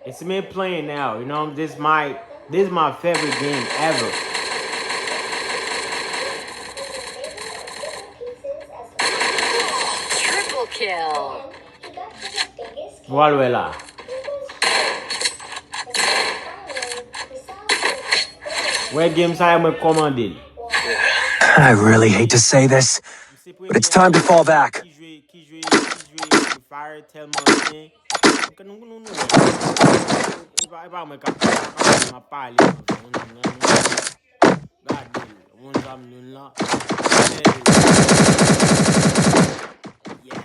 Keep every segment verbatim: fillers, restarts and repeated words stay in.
It's me playing now, you know, this is my this is my favorite game ever. Triple kill. W al wè la. Wè game sa a mwen kòmande l. I really hate to say this, but it's time to fall back. Ki jwe, ki jwe, ki jwe Free Fire tèlman byen. Nou, nou, nou, nou. E pa, e pa mwen k ap, e pa mwen k ap pale. Gade l, moun zam youn lan. Yeah.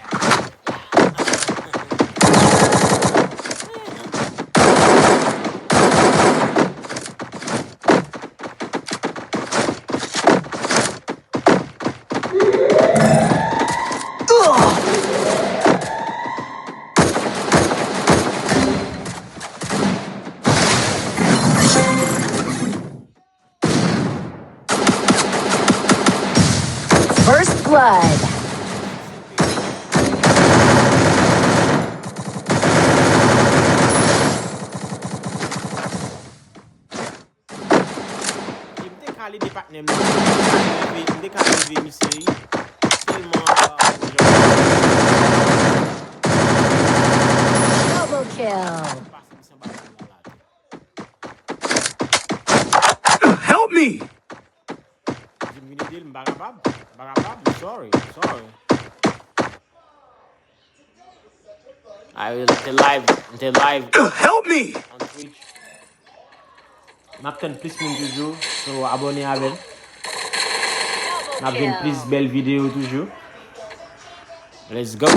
First blood. M te ka leve patnè m nan. M te ka leve misye wi. Sèlman, Double kill. Pase misye anba tèl la la. Help me! Di m vin ede l, m pa kapab. M pa kapab, I'm sorry, I'm sorry. Ay, m te live, m te live Help me! on Twitch. M ap tann plis moun toujou, so abòne avè m. N ap jwenn plis bèl videyo toujou. Let's go.